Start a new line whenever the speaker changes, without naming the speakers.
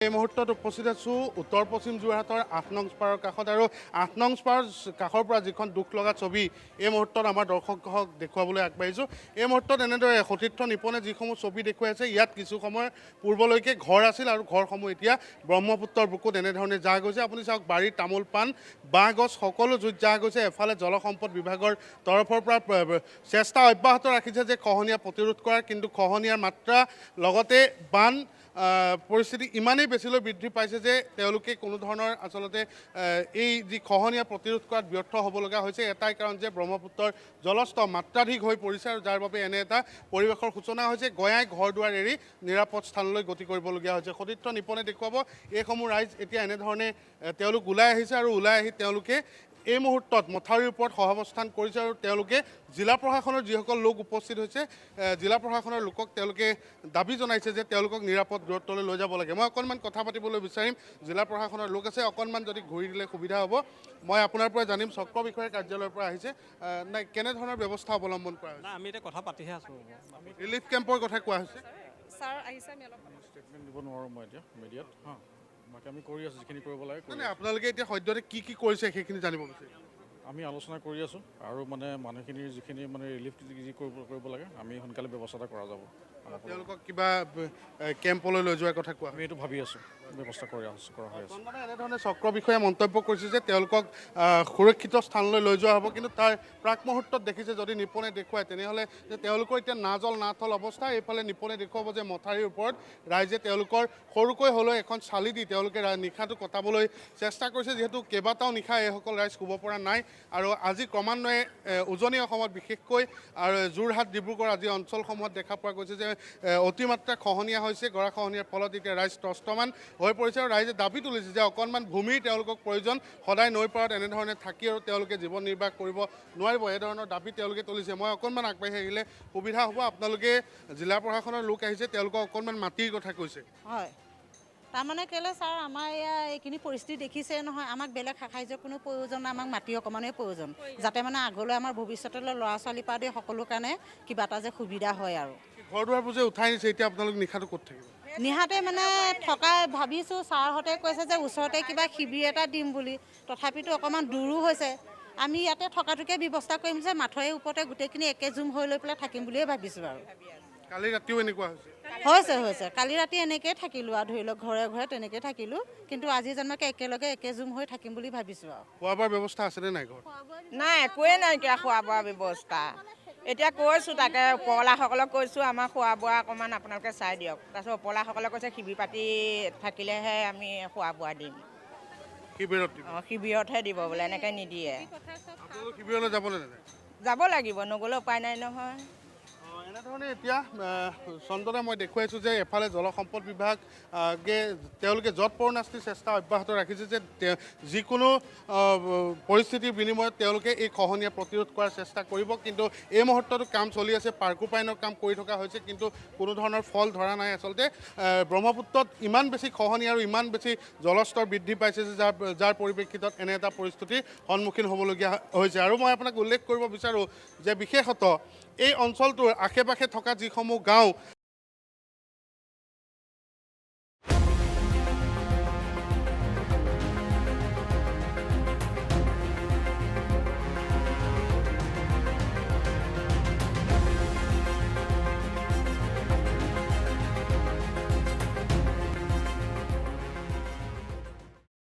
এই মুহূৰ্তত উপস্থিত আছোঁ উত্তৰ পশ্চিম যোৰহাটৰ ৮ নং স্পাৰৰ কাষত আৰু ৮ নং স্পাৰৰ কাষৰ পৰা যিখন দুখ লগা ছবি এই মুহূৰ্তত আমাৰ দৰ্শকক দেখুৱাবলৈ আগবাঢ়িছোঁ। এই মুহূৰ্তত এনেদৰে সতীৰ্থ নিপনে যিসমূহ ছবি দেখুৱাইছে, ইয়াত কিছু সময়ৰ পূৰ্বলৈকে ঘৰ আছিল আৰু ঘৰসমূহ এতিয়া ব্ৰহ্মপুত্ৰৰ বুকুত এনেধৰণে জাহ গৈছে। আপুনি চাওক, বাৰীৰ তামোল পাণ, বাঁহ গছ সকলো জুইত জাহ গৈছে। এফালে জলসম্পদ বিভাগৰ তৰফৰ পৰা চেষ্টা অব্যাহত ৰাখিছে যে খহনীয়া প্ৰতিৰোধ কৰাৰ, কিন্তু খহনীয়াৰ মাত্ৰা লগতে বান পৰিস্থিতি ইমানেই বেছিলৈ বৃদ্ধি পাইছে যে তেওঁলোকে কোনো ধৰণৰ আচলতে এই যি খহনীয়া প্ৰতিৰোধ কৰাত ব্যৰ্থ হ'ব লগা হৈছে। এটাই কাৰণ যে ব্ৰহ্মপুত্ৰৰ জলস্তৰ মাত্ৰাধিক হৈ পৰিছে আৰু যাৰ বাবে এনে এটা পৰিৱেশৰ সূচনা হৈছে। গঞাই ঘৰ দুৱাৰ এৰি নিৰাপদ স্থানলৈ গতি কৰিবলগীয়া হৈছে। সতীৰ্থ নিপনে দেখুৱাব, এইসমূহ ৰাইজ এতিয়া এনেধৰণে তেওঁলোক ওলাই আহিছে আৰু ওলাই আহি তেওঁলোকে এই মুহূৰ্তত মথাউৰিৰ ওপৰত সহাৱস্থান কৰিছে আৰু তেওঁলোকে জিলা প্ৰশাসনৰ যিসকল লোক উপস্থিত হৈছে, জিলা প্ৰশাসনৰ লোকক তেওঁলোকে দাবী জনাইছে যে তেওঁলোকক নিৰাপদ দূৰত্বলৈ লৈ যাব লাগে। মই অকণমান কথা পাতিবলৈ বিচাৰিম, জিলা প্ৰশাসনৰ লোক আছে, অকণমান যদি ঘূৰি দিলে সুবিধা হ'ব। মই আপোনাৰ পৰা জানিম, চক্ৰ বিষয়াৰ কাৰ্যালয়ৰ পৰা আহিছে, নাই, কেনেধৰণৰ ব্যৱস্থা অৱলম্বন কৰা হৈছে?
নাই, আমি এতিয়া কথা পাতিহে আছোঁ।
ৰিলিফ কেম্পৰ কথা কোৱা হৈছে।
ছাৰ আহিছে, আমি অলপ
ষ্টেটমেণ্ট দিব নোৱাৰোঁ মই এতিয়া মিডিয়াত। হা, বাকী আমি কৰি আছোঁ যিখিনি কৰিব লাগে কৰি
মানে আপোনালোকে এতিয়া সদ্যহতে কি কি কৰিছে সেইখিনি জানিব বিচাৰিম।
আছোঁ। আমি আলোচনা কৰি আছোঁ আৰু মানে মানুহখিনিৰ যিখিনি মানে ৰিলিফ যি কৰিব লাগে, আমি সোনকালে ব্যৱস্থা এটা কৰা যাব আমাৰ ফালৰ পৰা।
তেওঁলোকক কিবা কেম্পলৈ লৈ যোৱাৰ কথা কোৱা?
আমি এইটো ভাবি আছোঁ, ব্যৱস্থা কৰি আছোঁ, কৰা হৈ আছে।
চন্দনে এনেধৰণে চক্ৰ বিষয়াই মন্তব্য কৰিছে যে তেওঁলোকক সুৰক্ষিত স্থানলৈ লৈ যোৱা হ'ব, কিন্তু তাৰ প্ৰাক মুহূৰ্তত দেখিছে, যদি নিপনে দেখুৱায় তেনেহ'লে যে তেওঁলোকৰ এতিয়া নাজল নাথল অৱস্থা। এইফালে নিপনে দেখুৱাব যে মথাউৰিৰ ওপৰত ৰাইজে তেওঁলোকৰ সৰুকৈ হ'লেও এখন চালি দি তেওঁলোকে নিশাটো কটাবলৈ চেষ্টা কৰিছে, যিহেতু কেইবাটাও নিশা এইসকল ৰাইজ শুব পৰা নাই। আৰু আজি ক্ৰমান্বয়ে উজনি অসমত বিশেষকৈ আৰু যোৰহাট, ডিব্ৰুগড় আদি অঞ্চলসমূহত দেখা পোৱা গৈছে যে অতিমাত্ৰা খহনীয়া হৈছে। গৰাখহনীয়াৰ ফলত এতিয়া ৰাইজ ত্ৰস্তমান হৈ পৰিছে আৰু ৰাইজে দাবী তুলিছে যে অকণমান ভূমিৰ তেওঁলোকক প্ৰয়োজন। সদায় নৈ পাৰত এনেধৰণে থাকি আৰু তেওঁলোকে জীৱন নিৰ্বাহ কৰিব নোৱাৰিব, এই ধৰণৰ দাবী তেওঁলোকে তুলিছে। মই অকণমান আগবাঢ়ি আহিলে সুবিধা হ'ব। আপোনালোকে জিলা প্ৰশাসনৰ লোক আহিছে, তেওঁলোকক অকণমান মাটিৰ কথা কৈছে।
হয়, তাৰমানে কেলৈ ছাৰ, আমাৰ এয়া এইখিনি পৰিস্থিতি দেখিছে নহয়, আমাক বেলেগ সাহাৰ্য্য কোনো প্ৰয়োজন নাই, আমাক মাটি অকণমানেই প্ৰয়োজন, যাতে মানে আগলৈ আমাৰ ভৱিষ্যতলৈ ল'ৰা ছোৱালীৰ পৰা আদি সকলো কাৰণে কিবা এটা যে সুবিধা হয়। আৰু
ঘৰ দুৱাৰবোৰ যে উঠাই নিছে, এতিয়া আপোনালোক নিশাটো ক'ত থাকিব?
নিশাতে মানে থকা ভাবিছোঁ। ছাৰহঁতে কৈছে যে ওচৰতে কিবা শিবিৰ এটা দিম বুলি, তথাপিতো অকণমান দূৰো হৈছে। আমি ইয়াতে থকাটোকে ব্যৱস্থা কৰিম যে মাথৰিৰ ওপৰতে গোটেইখিনি একেজুম হৈ লৈ পেলাই থাকিম বুলিয়ে ভাবিছোঁ। আৰু
কালি ৰাতিও এনেকুৱা হৈছে?
হৈছে হৈছে, কালি ৰাতি এনেকৈয়ে থাকিলোঁ আৰু ধৰি লওক ঘৰে ঘৰে তেনেকৈ থাকিলোঁ, কিন্তু আজি যেনিবাকে একেলগে একেজুম হৈ থাকিম বুলি ভাবিছোঁ। আৰু
খোৱা বোৱাৰ ব্যৱস্থা আছেনে নাই ঘৰত?
নাই, একোৱেই নাইকিয়া খোৱা বোৱা ব্যৱস্থা। এতিয়া কৈছোঁ, তাকে ওপৰৱালাসকলক কৈছোঁ, আমাৰ খোৱা বোৱা অকণমান আপোনালোকে চাই দিয়ক। তাৰপিছত ওপৰৱালাসকলে কৈছে শিবিৰ পাতি থাকিলেহে আমি খোৱা বোৱা দিম।
শিবিৰত দিব?
অঁ, শিবিৰতহে দিব বোলে, এনেকৈ নিদিয়ে।
আপোনালোক শিবিৰলৈ যাবনে নাযায়?
যাব লাগিব, নগ'লে উপায় নাই নহয়।
এনেধৰণে এতিয়া চন্দনে মই দেখুৱাইছোঁ যে এফালে জলসম্পদ বিভাগে তেওঁলোকে যৎপৰোনাস্তি চেষ্টা অব্যাহত ৰাখিছে যে যিকোনো পৰিস্থিতিৰ বিনিময়ত তেওঁলোকে এই খহনীয়া প্ৰতিৰোধ কৰাৰ চেষ্টা কৰিব, কিন্তু এই মুহূৰ্ততো কাম চলি আছে, পাৰ্কুপাইনৰ কাম কৰি থকা হৈছে, কিন্তু কোনো ধৰণৰ ফল ধৰা নাই। আচলতে ব্ৰহ্মপুত্ৰত ইমান বেছি খহনীয়া আৰু ইমান বেছি জলস্তৰ বৃদ্ধি পাইছে যে যাৰ পৰিপ্ৰেক্ষিতত এনে এটা পৰিস্থিতিৰ সন্মুখীন হ'বলগীয়া হৈছে। আৰু মই আপোনাক উল্লেখ কৰিব বিচাৰোঁ যে বিশেষতঃ এই অঞ্চলটোৰ আশে পাশে থকা যিসমূহ গাঁও